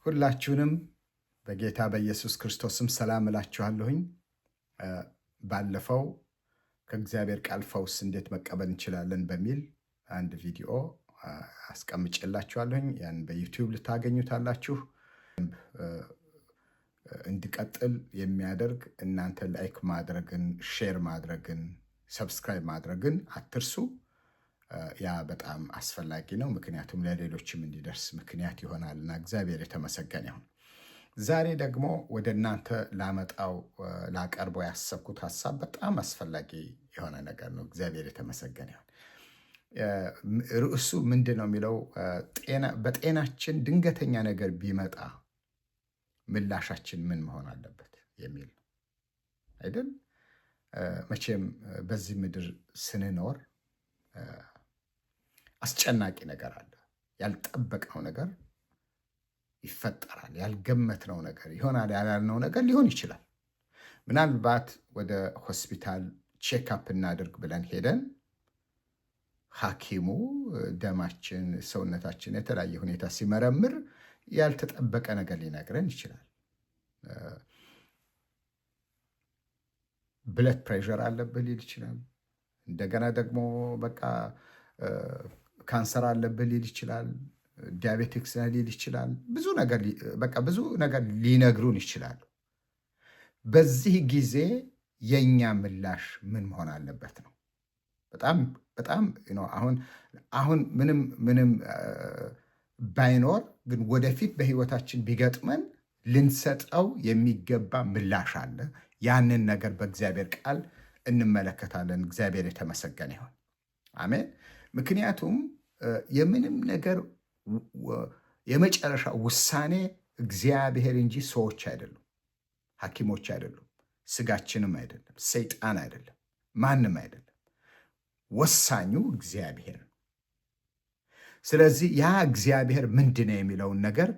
ሁላችሁንም በጌታ በኢየሱስ ክርስቶስም ሰላም እላችኋለሁኝ። ባለፈው ከእግዚአብሔር ቃል ፈውስ እንዴት መቀበል እንችላለን በሚል አንድ ቪዲዮ አስቀምጬላችኋለሁኝ። ያን በ YouTube ልታገኙታላችሁ። እንዲቀጥል የሚያደርግ እናንተ like ማድረግን፣ share ማድረግን፣ subscribe ማድረግን አትርሱ። ያ በጣም አስፈላጊ ነው፣ ምክንያቱም ለሌሎችም እንዲደርስ ምክንያት ይሆናልና እግዚአብሔር የተመሰገነ ይሁን። ዛሬ ደግሞ ወደ እናንተ ላመጣው ላቀርበው ያሰብኩት ሀሳብ በጣም አስፈላጊ የሆነ ነገር ነው። እግዚአብሔር የተመሰገነ ይሁን። ርዕሱ ምንድን ነው የሚለው፣ በጤናችን ድንገተኛ ነገር ቢመጣ ምላሻችን ምን መሆን አለበት የሚል ነው አይደል? መቼም በዚህ ምድር ስንኖር አስጨናቂ ነገር አለ። ያልጠበቅነው ነገር ይፈጠራል። ያልገመትነው ነገር ይሆናል፣ ያላልነው ነገር ሊሆን ይችላል። ምናልባት ወደ ሆስፒታል checkup እናድርግ ብለን ሄደን ሐኪሙ ደማችን፣ ሰውነታችን የተለያየ ሁኔታ ሲመረምር ያልተጠበቀ ነገር ሊነግረን ይችላል። Blood pressure አለብህ ሊል ይችላል። እንደገና ደግሞ በቃ ካንሰር አለብህ ሊል ይችላል። Diabetics ነህ ሊል ይችላል። ብዙ ነገር በቃ ብዙ ነገር ሊነግሩን ይችላሉ። በዚህ ጊዜ የእኛ ምላሽ ምን መሆን አለበት ነው። በጣም በጣም አሁን አሁን ምንም ምንም ባይኖር ግን ወደፊት በህይወታችን ቢገጥመን ልንሰጠው የሚገባ ምላሽ አለ። ያንን ነገር በእግዚአብሔር ቃል እንመለከታለን። እግዚአብሔር የተመሰገነ ይሁን። አሜን። ምክንያቱም የምንም ነገር የመጨረሻ ውሳኔ እግዚአብሔር እንጂ ሰዎች አይደሉም፣ ሐኪሞች አይደሉም፣ ስጋችንም አይደለም፣ ሰይጣን አይደለም፣ ማንም አይደለም። ወሳኙ እግዚአብሔር ነው። ስለዚህ ያ እግዚአብሔር ምንድን ነው የሚለውን ነገር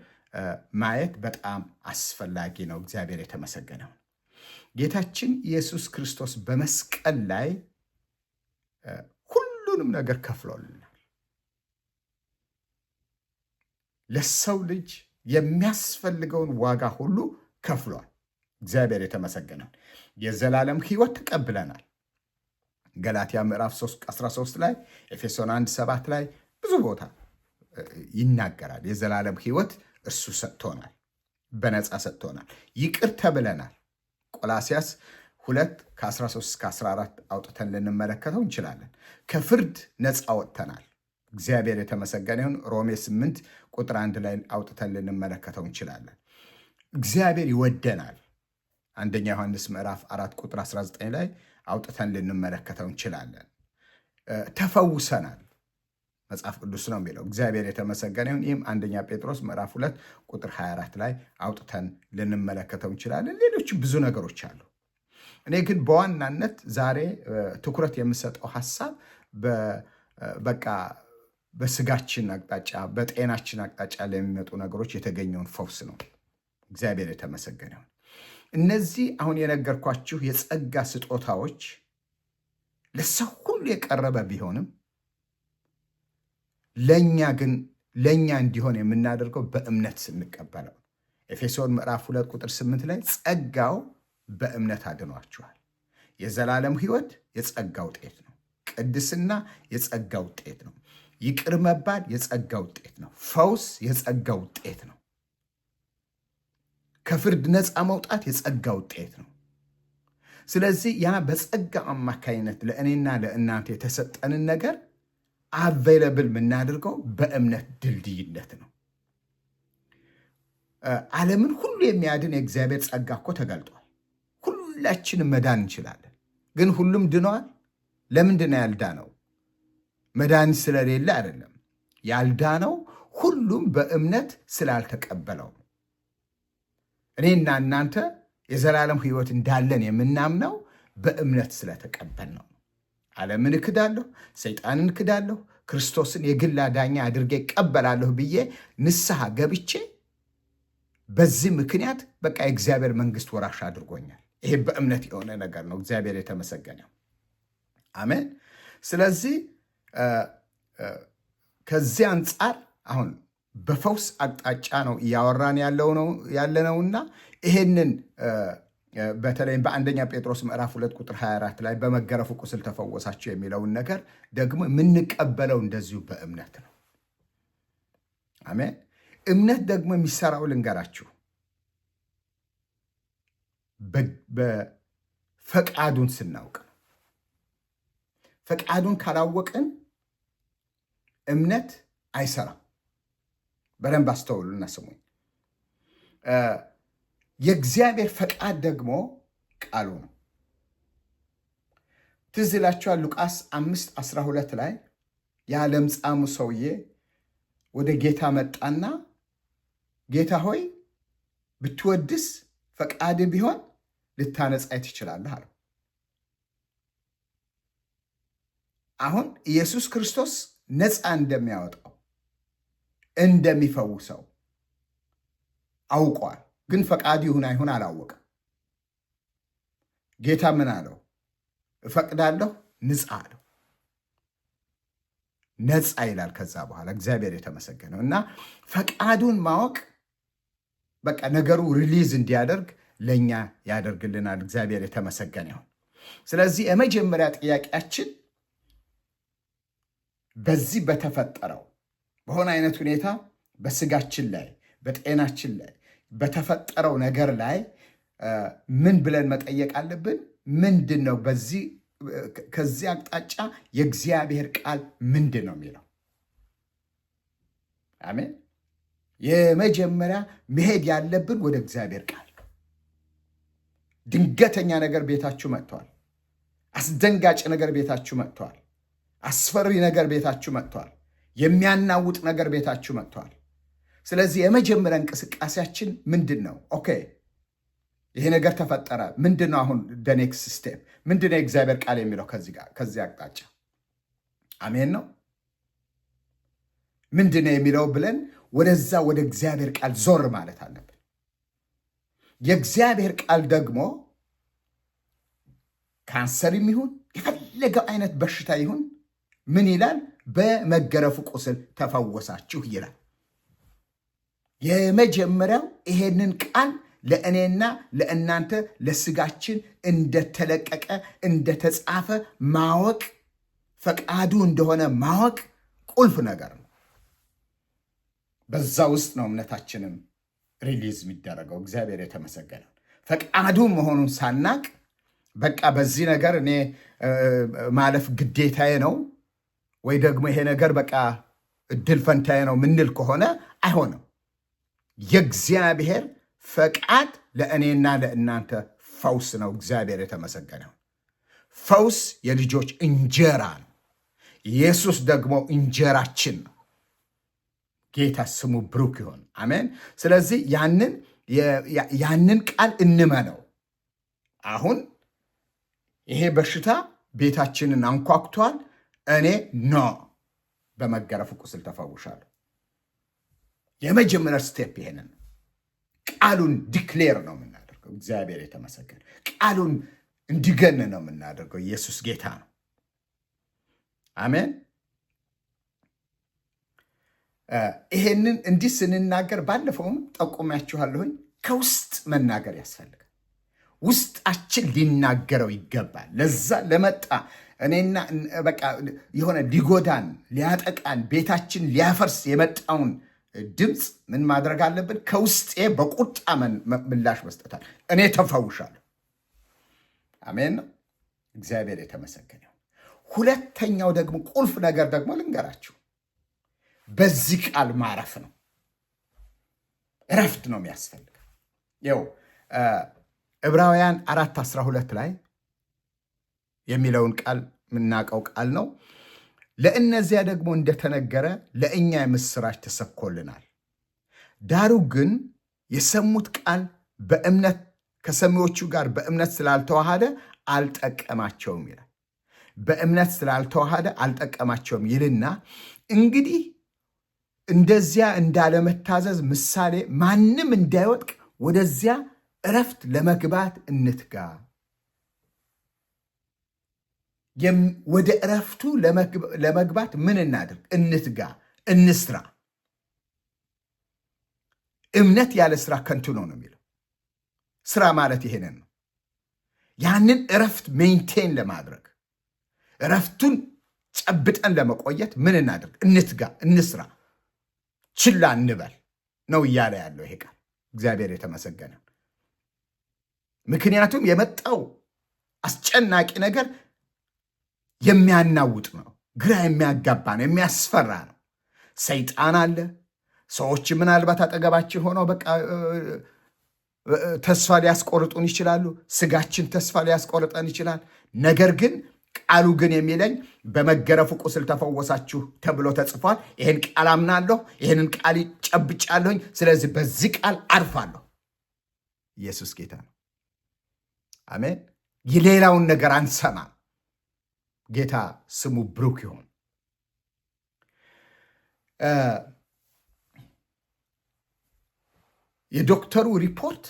ማየት በጣም አስፈላጊ ነው። እግዚአብሔር የተመሰገነው። ጌታችን ኢየሱስ ክርስቶስ በመስቀል ላይ ሁሉንም ነገር ከፍሎልናል። ለሰው ልጅ የሚያስፈልገውን ዋጋ ሁሉ ከፍሏል። እግዚአብሔር የተመሰገነው። የዘላለም ሕይወት ተቀብለናል። ገላትያ ምዕራፍ 13 ላይ፣ ኤፌሶን 1 7 ላይ ብዙ ቦታ ይናገራል። የዘላለም ሕይወት እርሱ ሰጥቶናል፣ በነፃ ሰጥቶናል። ይቅር ተብለናል። ቆላሲያስ 2 ከ13 እስከ 14 አውጥተን ልንመለከተው እንችላለን። ከፍርድ ነፃ ወጥተናል። እግዚአብሔር የተመሰገነ ይሁን። ሮሜ 8 ቁጥር 1 ላይ አውጥተን ልንመለከተው እንችላለን። እግዚአብሔር ይወደናል። አንደኛ ዮሐንስ ምዕራፍ 4 ቁጥር 19 ላይ አውጥተን ልንመለከተው እንችላለን። ተፈውሰናል። መጽሐፍ ቅዱስ ነው የሚለው። እግዚአብሔር የተመሰገነ ይሁን። ይህም አንደኛ ጴጥሮስ ምዕራፍ 2 ቁጥር 24 ላይ አውጥተን ልንመለከተው እንችላለን። ሌሎች ብዙ ነገሮች አሉ። እኔ ግን በዋናነት ዛሬ ትኩረት የምሰጠው ሀሳብ በቃ በስጋችን አቅጣጫ፣ በጤናችን አቅጣጫ ለሚመጡ ነገሮች የተገኘውን ፈውስ ነው። እግዚአብሔር የተመሰገነ ይሁን። እነዚህ አሁን የነገርኳችሁ የጸጋ ስጦታዎች ለሰው ሁሉ የቀረበ ቢሆንም ለእኛ ግን ለእኛ እንዲሆን የምናደርገው በእምነት ስንቀበለው። ኤፌሶን ምዕራፍ 2 ቁጥር 8 ላይ ጸጋው በእምነት አድኗችኋል። የዘላለም ሕይወት የጸጋ ውጤት ነው። ቅድስና የጸጋ ውጤት ነው። ይቅር መባል የጸጋ ውጤት ነው። ፈውስ የጸጋ ውጤት ነው። ከፍርድ ነፃ መውጣት የጸጋ ውጤት ነው። ስለዚህ ያ በጸጋ አማካኝነት ለእኔና ለእናንተ የተሰጠንን ነገር available የምናደርገው በእምነት ድልድይነት ነው። ዓለምን ሁሉ የሚያድን የእግዚአብሔር ጸጋ እኮ ተገልጧል። ሁላችንም መዳን እንችላለን። ግን ሁሉም ድነዋል? ለምንድን ነው ያልዳነው? መዳን ስለሌለ አይደለም። ያልዳነው ሁሉም በእምነት ስላልተቀበለው። እኔና እናንተ የዘላለም ሕይወት እንዳለን የምናምነው በእምነት ስለተቀበል ነው። ዓለምን እክዳለሁ፣ ሰይጣንን እክዳለሁ፣ ክርስቶስን የግል አዳኛ አድርጌ እቀበላለሁ ብዬ ንስሐ ገብቼ በዚህ ምክንያት በቃ የእግዚአብሔር መንግስት ወራሽ አድርጎኛል። ይሄ በእምነት የሆነ ነገር ነው። እግዚአብሔር የተመሰገነ አሜን። ስለዚህ ከዚህ አንጻር አሁን በፈውስ አቅጣጫ ነው እያወራን ያለነውና ይሄንን በተለይም በአንደኛ ጴጥሮስ ምዕራፍ 2 ቁጥር 24 ላይ በመገረፉ ቁስል ተፈወሳችሁ የሚለውን ነገር ደግሞ የምንቀበለው እንደዚሁ በእምነት ነው። አሜን። እምነት ደግሞ የሚሰራው ልንገራችሁ፣ በፈቃዱን ስናውቅ ነው። ፈቃዱን ካላወቅን እምነት አይሰራም። በደንብ አስተውሉና ስሙኝ። የእግዚአብሔር ፈቃድ ደግሞ ቃሉ ነው። ትዝ ይላችኋል ሉቃስ 5:12 ላይ ያ ለምጻሙ ሰውዬ ወደ ጌታ መጣና ጌታ ሆይ፣ ብትወድስ፣ ፈቃድ ቢሆን ልታነጻኝ ትችላለህ አለው። አሁን ኢየሱስ ክርስቶስ ነፃ እንደሚያወጣው፣ እንደሚፈውሰው አውቋል። ግን ፈቃዱ ይሁን አይሁን አላወቅም። ጌታ ምን አለው? እፈቅዳለሁ፣ ንጻ አለው። ነፃ ይላል። ከዛ በኋላ እግዚአብሔር የተመሰገነው እና ፈቃዱን ማወቅ በቃ ነገሩ release እንዲያደርግ ለእኛ ያደርግልናል። እግዚአብሔር የተመሰገነ ይሁን። ስለዚህ የመጀመሪያ ጥያቄያችን በዚህ በተፈጠረው በሆነ አይነት ሁኔታ በስጋችን ላይ፣ በጤናችን ላይ በተፈጠረው ነገር ላይ ምን ብለን መጠየቅ አለብን? ምንድን ነው በዚህ ከዚህ አቅጣጫ የእግዚአብሔር ቃል ምንድን ነው የሚለው? አሜን። የመጀመሪያ መሄድ ያለብን ወደ እግዚአብሔር ቃል። ድንገተኛ ነገር ቤታችሁ መጥተዋል። አስደንጋጭ ነገር ቤታችሁ መጥተዋል። አስፈሪ ነገር ቤታችሁ መጥተዋል። የሚያናውጥ ነገር ቤታችሁ መጥተዋል። ስለዚህ የመጀመሪያ እንቅስቃሴያችን ምንድን ነው? Okay፣ ይሄ ነገር ተፈጠረ። ምንድን ነው አሁን the next step? ምንድን ነው የእግዚአብሔር ቃል የሚለው ከዚህ ጋር፣ ከዚህ አቅጣጫ? አሜን ነው። ምንድን ነው የሚለው ብለን ወደዛ ወደ እግዚአብሔር ቃል ዞር ማለት አለብን። የእግዚአብሔር ቃል ደግሞ ካንሰርም ይሁን የፈለገው አይነት በሽታ ይሁን ምን ይላል? በመገረፉ ቁስል ተፈወሳችሁ ይላል። የመጀመሪያው ይሄንን ቃል ለእኔና ለእናንተ ለስጋችን እንደተለቀቀ፣ እንደተጻፈ ማወቅ፣ ፈቃዱ እንደሆነ ማወቅ ቁልፍ ነገር ነው። በዛ ውስጥ ነው እምነታችንም release የሚደረገው። እግዚአብሔር የተመሰገነ። ፈቃዱ መሆኑን ሳናቅ በቃ በዚህ ነገር እኔ ማለፍ ግዴታዬ ነው ወይ ደግሞ ይሄ ነገር በቃ እድል ፈንታዬ ነው ምንል ከሆነ አይሆንም። የእግዚአብሔር ፈቃድ ለእኔና ለእናንተ ፈውስ ነው። እግዚአብሔር የተመሰገነው። ፈውስ የልጆች እንጀራ ነው። ኢየሱስ ደግሞ እንጀራችን ነው። ጌታ ስሙ ብሩክ ይሁን። አሜን። ስለዚህ ያንን ቃል እንመነው። አሁን ይሄ በሽታ ቤታችንን አንኳኩቷል። እኔ no፣ በመገረፉ ቁስል ተፈውሻለሁ። የመጀመሪያ step ይሄንን ቃሉን declare ነው የምናደርገው። እግዚአብሔር የተመሰገነ። ቃሉን እንዲገን ነው የምናደርገው። ኢየሱስ ጌታ ነው። አሜን። ይሄንን እንዲህ ስንናገር ባለፈውም ጠቁሜያችኋለሁኝ። ከውስጥ መናገር ያስፈልጋል። ውስጣችን ሊናገረው ይገባል። ለዛ ለመጣ እኔና በቃ የሆነ ሊጎዳን፣ ሊያጠቃን፣ ቤታችን ሊያፈርስ የመጣውን ድምፅ ምን ማድረግ አለብን? ከውስጤ በቁጣ ምላሽ መስጠታል። እኔ ተፈውሻለሁ። አሜን ነው። እግዚአብሔር የተመሰገነ። ሁለተኛው ደግሞ ቁልፍ ነገር ደግሞ ልንገራችሁ፣ በዚህ ቃል ማረፍ ነው። እረፍት ነው የሚያስፈልገው። ይኸው ዕብራውያን 4:12 ላይ የሚለውን ቃል የምናውቀው ቃል ነው። ለእነዚያ ደግሞ እንደተነገረ ለእኛ የምስራች ተሰብኮልናል። ዳሩ ግን የሰሙት ቃል በእምነት ከሰሚዎቹ ጋር በእምነት ስላልተዋሃደ አልጠቀማቸውም ይላል። በእምነት ስላልተዋሃደ አልጠቀማቸውም ይልና እንግዲህ እንደዚያ እንዳለመታዘዝ ምሳሌ ማንም እንዳይወድቅ ወደዚያ እረፍት ለመግባት እንትጋ። ወደ እረፍቱ ለመግባት ምን እናድርግ? እንትጋ፣ እንስራ። እምነት ያለ ስራ ከንቱ ነው ነው የሚለው። ስራ ማለት ይሄንን ነው። ያንን እረፍት maintain ለማድረግ፣ እረፍቱን ጨብጠን ለመቆየት ምን እናድርግ? እንትጋ፣ እንስራ፣ ችላ አንበል ነው እያለ ያለው ይሄ ቃል። እግዚአብሔር የተመሰገነ። ምክንያቱም የመጣው አስጨናቂ ነገር የሚያናውጥ ነው፣ ግራ የሚያጋባ ነው፣ የሚያስፈራ ነው። ሰይጣን አለ። ሰዎች ምናልባት አጠገባችን ሆነው በቃ ተስፋ ሊያስቆርጡን ይችላሉ። ስጋችን ተስፋ ሊያስቆርጠን ይችላል። ነገር ግን ቃሉ ግን የሚለኝ በመገረፉ ቁስል ተፈወሳችሁ ተብሎ ተጽፏል። ይህን ቃል አምናለሁ። ይህንን ቃል ጨብጫለሁኝ። ስለዚህ በዚህ ቃል አርፋለሁ። ኢየሱስ ጌታ ነው። አሜን። የሌላውን ነገር አንሰማም። ጌታ ስሙ ብሩክ ይሁን። የዶክተሩ ሪፖርት፣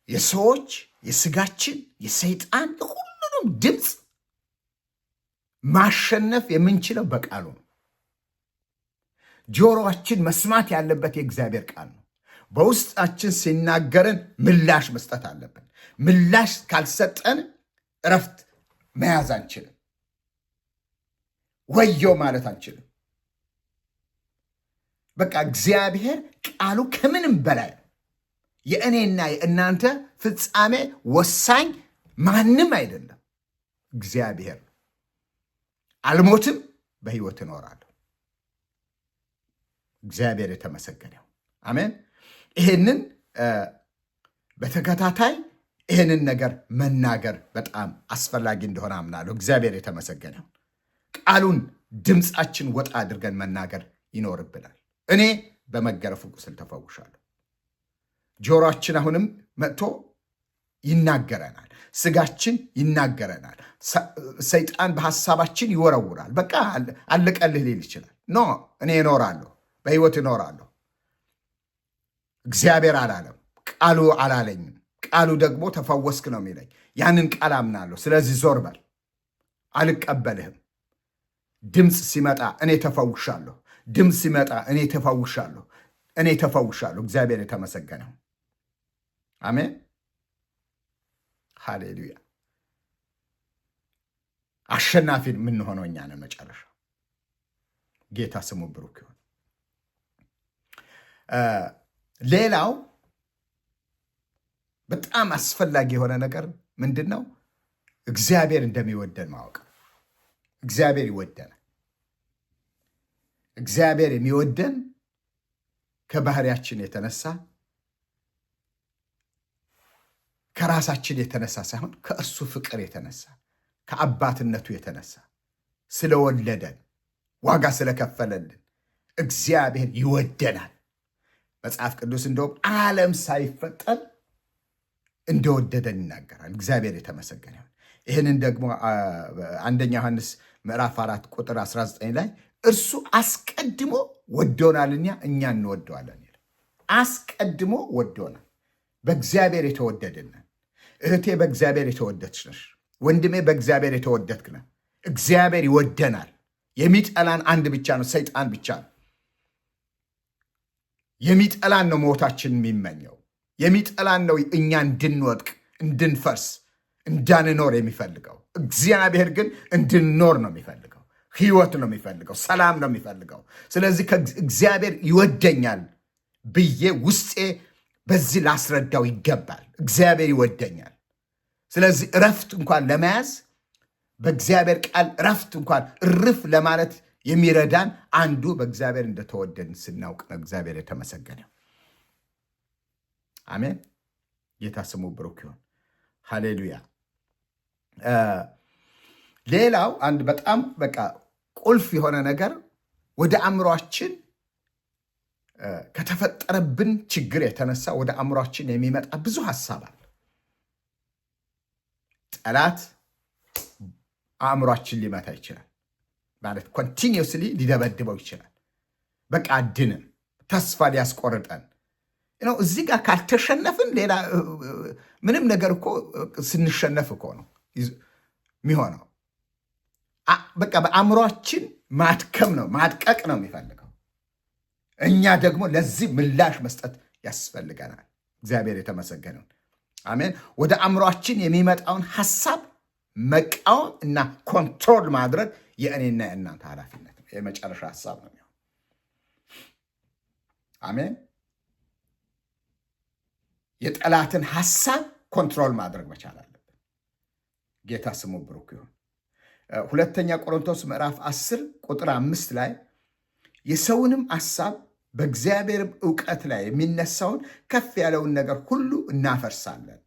የሰዎች፣ የስጋችን፣ የሰይጣን ሁሉንም ድምፅ ማሸነፍ የምንችለው በቃሉ ነው። ጆሮአችን መስማት ያለበት የእግዚአብሔር ቃል ነው። በውስጣችን ሲናገረን ምላሽ መስጠት አለብን። ምላሽ ካልሰጠን እረፍት መያዝ አንችልም። ወዮ ማለት አንችልም። በቃ እግዚአብሔር ቃሉ ከምንም በላይ ነው። የእኔና የእናንተ ፍጻሜ ወሳኝ ማንም አይደለም፣ እግዚአብሔር ነው። አልሞትም፣ በሕይወት እኖራለሁ። እግዚአብሔር የተመሰገነው። አሜን። ይሄንን በተከታታይ ይሄንን ነገር መናገር በጣም አስፈላጊ እንደሆነ አምናለሁ። እግዚአብሔር የተመሰገነው። ቃሉን ድምፃችን ወጣ አድርገን መናገር ይኖርብናል። እኔ በመገረፉ ቁስል ተፈውሻለሁ። ጆሮአችን አሁንም መጥቶ ይናገረናል። ስጋችን ይናገረናል። ሰይጣን በሐሳባችን ይወረውራል። በቃ አለቀልህ ሊል ይችላል። No፣ እኔ እኖራለሁ፣ በሕይወት እኖራለሁ። እግዚአብሔር አላለም፣ ቃሉ አላለኝም። ቃሉ ደግሞ ተፈወስክ ነው የሚለኝ። ያንን ቃል አምናለሁ። ስለዚህ ዞር በል፣ አልቀበልህም። ድምፅ ሲመጣ እኔ ተፈውሻለሁ። ድምፅ ሲመጣ እኔ ተፈውሻለሁ። እኔ ተፈውሻለሁ። እግዚአብሔር የተመሰገነው። አሜን፣ ሃሌሉያ። አሸናፊ የምንሆነው እኛ ነን መጨረሻ። ጌታ ስሙ ብሩክ ይሁን። ሌላው በጣም አስፈላጊ የሆነ ነገር ምንድን ነው? እግዚአብሔር እንደሚወደን ማወቅ። እግዚአብሔር ይወደናል። እግዚአብሔር የሚወደን ከባህሪያችን የተነሳ፣ ከራሳችን የተነሳ ሳይሆን ከእርሱ ፍቅር የተነሳ፣ ከአባትነቱ የተነሳ፣ ስለወለደን፣ ዋጋ ስለከፈለልን እግዚአብሔር ይወደናል። መጽሐፍ ቅዱስ እንደውም ዓለም ሳይፈጠር እንደወደደን ይናገራል። እግዚአብሔር የተመሰገነ ይሁን። ይህንን ደግሞ አንደኛ ዮሐንስ ምዕራፍ 4 ቁጥር 19 ላይ እርሱ አስቀድሞ ወዶናልና እኛ እንወደዋለን ይላል። አስቀድሞ ወዶናል። በእግዚአብሔር የተወደድን። እህቴ በእግዚአብሔር የተወደድሽ ነሽ። ወንድሜ በእግዚአብሔር የተወደድክ ነህ። እግዚአብሔር ይወደናል። የሚጠላን አንድ ብቻ ነው፣ ሰይጣን ብቻ ነው። የሚጠላን ነው ሞታችን የሚመኘው። የሚጠላን ነው እኛ እንድንወድቅ፣ እንድንፈርስ፣ እንዳንኖር የሚፈልገው። እግዚአብሔር ግን እንድንኖር ነው የሚፈልገው። ህይወት ነው የሚፈልገው። ሰላም ነው የሚፈልገው። ስለዚህ እግዚአብሔር ይወደኛል ብዬ ውስጤ በዚህ ላስረዳው ይገባል። እግዚአብሔር ይወደኛል። ስለዚህ እረፍት እንኳን ለመያዝ፣ በእግዚአብሔር ቃል እረፍት እንኳን እርፍ ለማለት የሚረዳን አንዱ በእግዚአብሔር እንደተወደድን ስናውቅ ነው። እግዚአብሔር የተመሰገነ። አሜን። ጌታ ስሙ ብሩክ ይሁን። ሃሌሉያ። ሌላው አንድ በጣም በቃ ቁልፍ የሆነ ነገር ወደ አእምሯችን ከተፈጠረብን ችግር የተነሳ ወደ አእምሯችን የሚመጣ ብዙ ሀሳብ አለ። ጠላት አእምሯችን ሊመታ ይችላል። ማለት continuously ሊደበድበው ይችላል። በቃ አድንም ተስፋ ሊያስቆርጠን ነው። እዚህ ጋር ካልተሸነፍን ሌላ ምንም ነገር እኮ ስንሸነፍ እኮ ነው የሚሆነው። በቃ በአእምሯችን ማድከም ነው፣ ማድቀቅ ነው የሚፈልገው። እኛ ደግሞ ለዚህ ምላሽ መስጠት ያስፈልገናል። እግዚአብሔር የተመሰገነውን አሜን። ወደ አእምሯችን የሚመጣውን ሐሳብ መቃወም እና control ማድረግ የእኔና የእናንተ ኃላፊነት ነው። የመጨረሻ ሀሳብ ነው። አሜን። የጠላትን ሐሳብ control ማድረግ መቻል አለብን። ጌታ ስሙ ብሩክ ይሁን። ሁለተኛ ቆሮንቶስ ምዕራፍ 10 ቁጥር 5 ላይ የሰውንም ሐሳብ በእግዚአብሔርም እውቀት ላይ የሚነሳውን ከፍ ያለውን ነገር ሁሉ እናፈርሳለን፣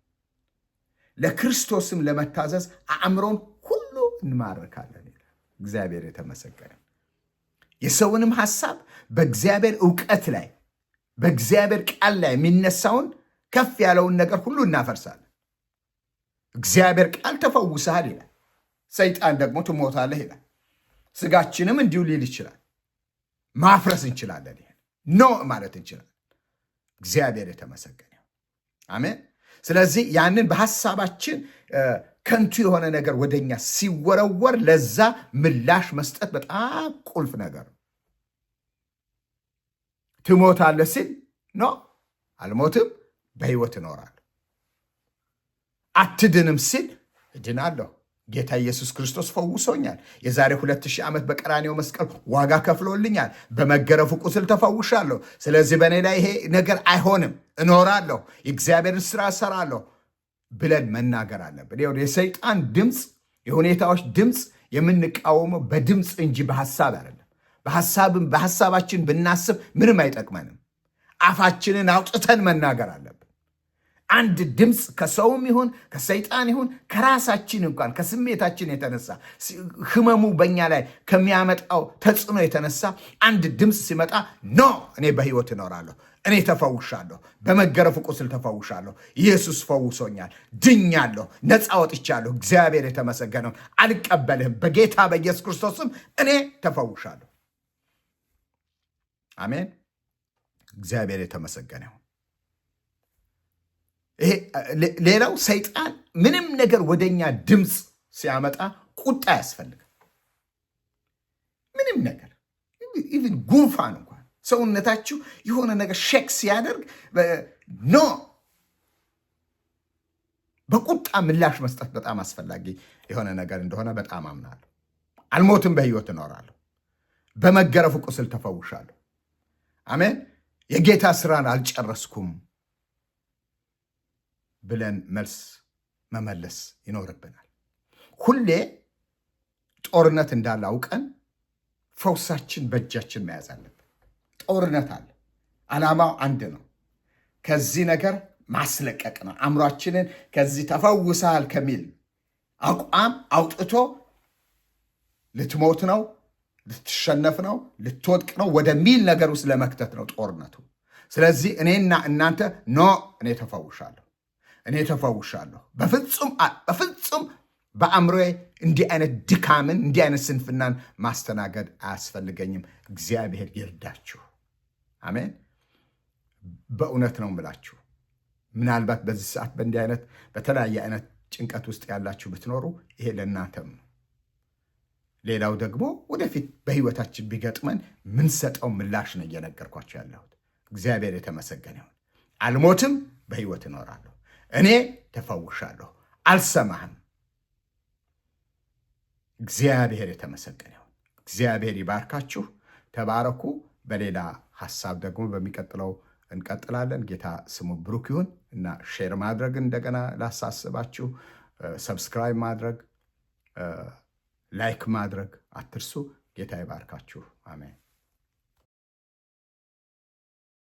ለክርስቶስም ለመታዘዝ አእምሮን ሁሉ እንማርካለን ይላል። እግዚአብሔር የተመሰገነ። የሰውንም ሐሳብ በእግዚአብሔር እውቀት ላይ፣ በእግዚአብሔር ቃል ላይ የሚነሳውን ከፍ ያለውን ነገር ሁሉ እናፈርሳለን። እግዚአብሔር ቃል ተፈውሰሃል ይላል። ሰይጣን ደግሞ ትሞታለህ ይላል። ስጋችንም እንዲሁ ሊል ይችላል። ማፍረስ እንችላለን። ይሄን no ማለት እንችላለን። እግዚአብሔር የተመሰገነ፣ አሜን። ስለዚህ ያንን በሀሳባችን ከንቱ የሆነ ነገር ወደኛ ሲወረወር ለዛ ምላሽ መስጠት በጣም ቁልፍ ነገር ነው። ትሞታለህ ሲል no፣ አልሞትም፣ በህይወት እኖራለሁ። አትድንም ሲል እድናለሁ። ጌታ ኢየሱስ ክርስቶስ ፈውሶኛል። የዛሬ 2000 ዓመት በቀራንዮ መስቀል ዋጋ ከፍሎልኛል። በመገረፉ ቁስል ተፈውሻለሁ። ስለዚህ በእኔ ላይ ይሄ ነገር አይሆንም፣ እኖራለሁ፣ የእግዚአብሔርን ስራ እሰራለሁ ብለን መናገር አለብን። የሰይጣን ድምፅ፣ የሁኔታዎች ድምፅ የምንቃወመው በድምፅ እንጂ በሀሳብ አይደለም። በሀሳባችን ብናስብ ምንም አይጠቅመንም። አፋችንን አውጥተን መናገር አለብን። አንድ ድምፅ ከሰውም ይሁን ከሰይጣን ይሁን ከራሳችን እንኳን ከስሜታችን የተነሳ፣ ህመሙ በእኛ ላይ ከሚያመጣው ተጽዕኖ የተነሳ አንድ ድምፅ ሲመጣ no፣ እኔ በህይወት እኖራለሁ፣ እኔ ተፈውሻለሁ፣ በመገረፉ ቁስል ተፈውሻለሁ፣ ኢየሱስ ፈውሶኛል፣ ድኛለሁ፣ ነፃ ወጥቻለሁ፣ እግዚአብሔር የተመሰገነው፣ አልቀበልህም፣ በጌታ በኢየሱስ ክርስቶስም እኔ ተፈውሻለሁ። አሜን። እግዚአብሔር የተመሰገነ ይሁን። ይሄ ሌላው ሰይጣን ምንም ነገር ወደኛ ድምፅ ሲያመጣ ቁጣ ያስፈልጋል። ምንም ነገር፣ even ጉንፋን እንኳን፣ ሰውነታችሁ የሆነ ነገር shake ሲያደርግ no፣ በቁጣ ምላሽ መስጠት በጣም አስፈላጊ የሆነ ነገር እንደሆነ በጣም አምናለሁ። አልሞትም፣ በህይወት እኖራለሁ። በመገረፉ ቁስል ተፈውሻለሁ። አሜን። የጌታ ስራን አልጨረስኩም ብለን መልስ መመለስ ይኖርብናል። ሁሌ ጦርነት እንዳለ አውቀን ፈውሳችን በእጃችን መያዝ አለብን። ጦርነት አለ። ዓላማው አንድ ነው። ከዚህ ነገር ማስለቀቅ ነው። አእምሯችንን ከዚህ ተፈውሰሃል ከሚል አቋም አውጥቶ ልትሞት ነው፣ ልትሸነፍ ነው፣ ልትወድቅ ነው ወደሚል ነገር ውስጥ ለመክተት ነው ጦርነቱ። ስለዚህ እኔና እናንተ no፣ እኔ ተፈውሻለሁ፣ እኔ ተፈውሻለሁ። በፍጹም በፍጹም በአእምሮዬ እንዲህ አይነት ድካምን፣ እንዲህ አይነት ስንፍናን ማስተናገድ አያስፈልገኝም። እግዚአብሔር ይርዳችሁ። አሜን። በእውነት ነው የምላችሁ። ምናልባት በዚህ ሰዓት በእንዲህ አይነት በተለያየ አይነት ጭንቀት ውስጥ ያላችሁ ብትኖሩ ይሄ ለእናንተም ነው። ሌላው ደግሞ ወደፊት በህይወታችን ቢገጥመን ምንሰጠው ምላሽ ነው እየነገርኳችሁ ያለሁት። እግዚአብሔር የተመሰገነ ይሁን። አልሞትም፣ በህይወት እኖራለሁ። እኔ ተፈውሻለሁ። አልሰማህም። እግዚአብሔር የተመሰገነ ይሁን። እግዚአብሔር ይባርካችሁ። ተባረኩ። በሌላ ሀሳብ ደግሞ በሚቀጥለው እንቀጥላለን። ጌታ ስሙ ብሩክ ይሁን እና share ማድረግ እንደገና ላሳስባችሁ፣ subscribe ማድረግ፣ like ማድረግ አትርሱ። ጌታ ይባርካችሁ። አሜን።